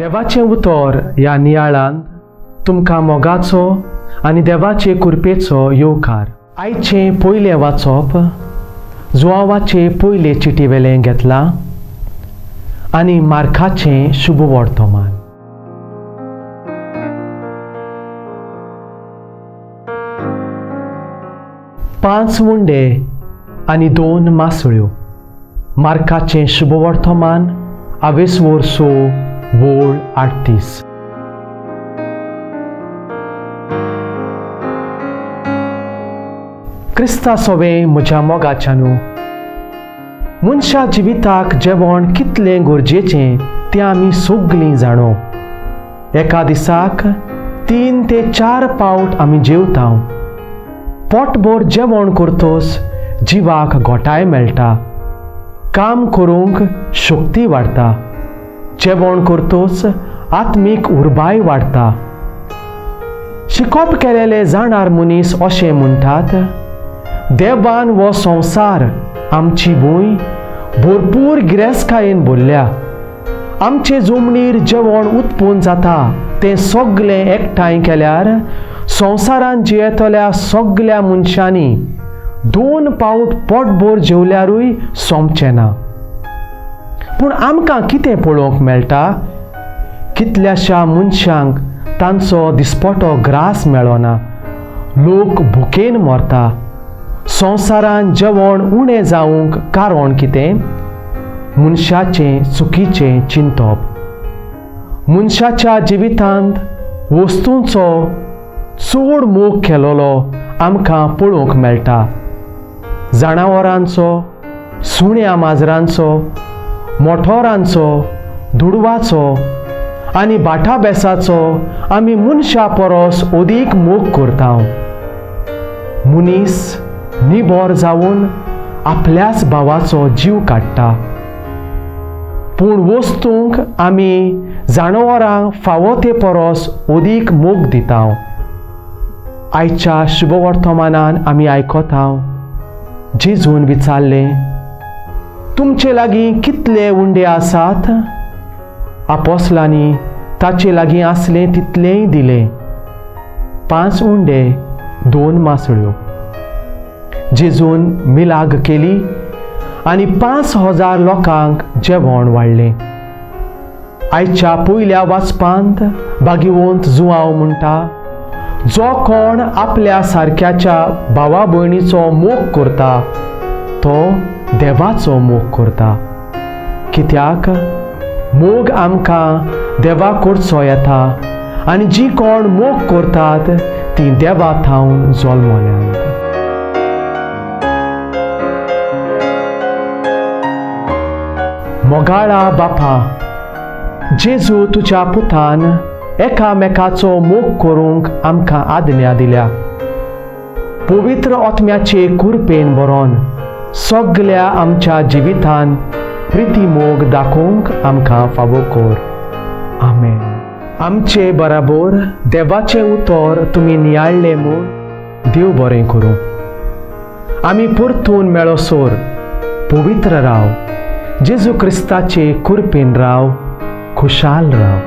देवाचें उतर ह्या नियाळांत तुमकां मोगाचो आनी देवाचे कृपेचो येवकार. आयचें पयलें वाचप जुआंवाचे पयले चिटी वेलें घेतलां आनी मार्काचें शुभ वर्तमान. पांच उंडे आनी दोन मासळ्यो. मार्काचें शुभ वर्तमान आवेसवोर 6 वोळ 38. क्रिस्ता सोवे म्हज्या मोगाच्यानू, मनशा जिविताक जेवण कितलें गरजेचें तें आमी सगलीं जाणो. एका दिसाक 3 ते 4 पावट आमी जेवता. पोटभर जेवण करतोच जिवाक घोटाय मेळटा, काम करूंक शक्ती वाडटा, जेवण करतोच आत्मीक उर्बाय वाडटा. शिकोप केलेले जाणार मनीस अशें म्हणटात, देवान हो संवसार आमची भूंय भरपूर गिरेस्तकायेन भरल्या. आमचे जमनीर जेवण उत्पन्न जाता तें सगलें एकठांय केल्यार संवसारान जियेतल्या सगल्या मनशांनी 2 पावट पोटभर जेवल्यारूय सोंपचें ना. पूण आमकां कितें पळोवंक मेळटा? कितल्याश्या मनशांक तांचो दिसपटो ग्रास मेळना, लोक भुकेन मरता. संवसारान जेवण उणें जावंक कारण कितें? मनशाचें चुकीचें चिंतप. मनशाच्या जिवितांत वस्तूंचो चड मोग केलोलो आमकां पळोवंक मेळटा. जनावरांचो, सुण्या माजरांचो, मोटोरांचो, दुडवाचो आनी बाटाबेसाचो आमी मनशा परस अदीक मोग करता. मनीस निबोर जावन आपल्याच भावाचो जीव काडटा. पूण वस्तूंक आमी जनावरांक फावो ते परस अदीक मोग दिता. आयच्या शुभवर्तमानान आमी आयकता, जेजून विचारलें, तुमचे लागीं कितले उंडे आसात? आपोसलांनी ताचे लागीं आसलें तितलेंय दिलें, 5 उंडे 2 मासळ्यो. जेजून मिलाग केली आनी 5000 लोकांक जेवण वाडलें. आयच्या पयल्या वाचपांत भागीवंत जुआंव म्हणटा, जो कोण आपल्या सारक्याच्या भावा भयणीचो मोग करता तो देवाचो मोग करता. कित्याक मोग आमकां देवा कडचो येता आनी जी कोण मोग करतात ती देवा थावन जल्मल्यांत. मोगाळा बापा, जेजू तुज्या पुतान एकामेकाचो मोग करूंक आमकां आज्ञा दिल्या. पवित्र आत्म्याचे कृपेन बरोवन सगल्या आमच्या जिवितान प्रिती मोग दाखोवंक आमकां फावो कर. आमेन. आमचे बराबर देवाचें उतर तुमी नियाळ्ळें म्हूण देव बरें करूं. आमी परतून मेळोसर पवित्र राव, जेजू क्रिस्ताचे कृपेन राव, खुशाल राव.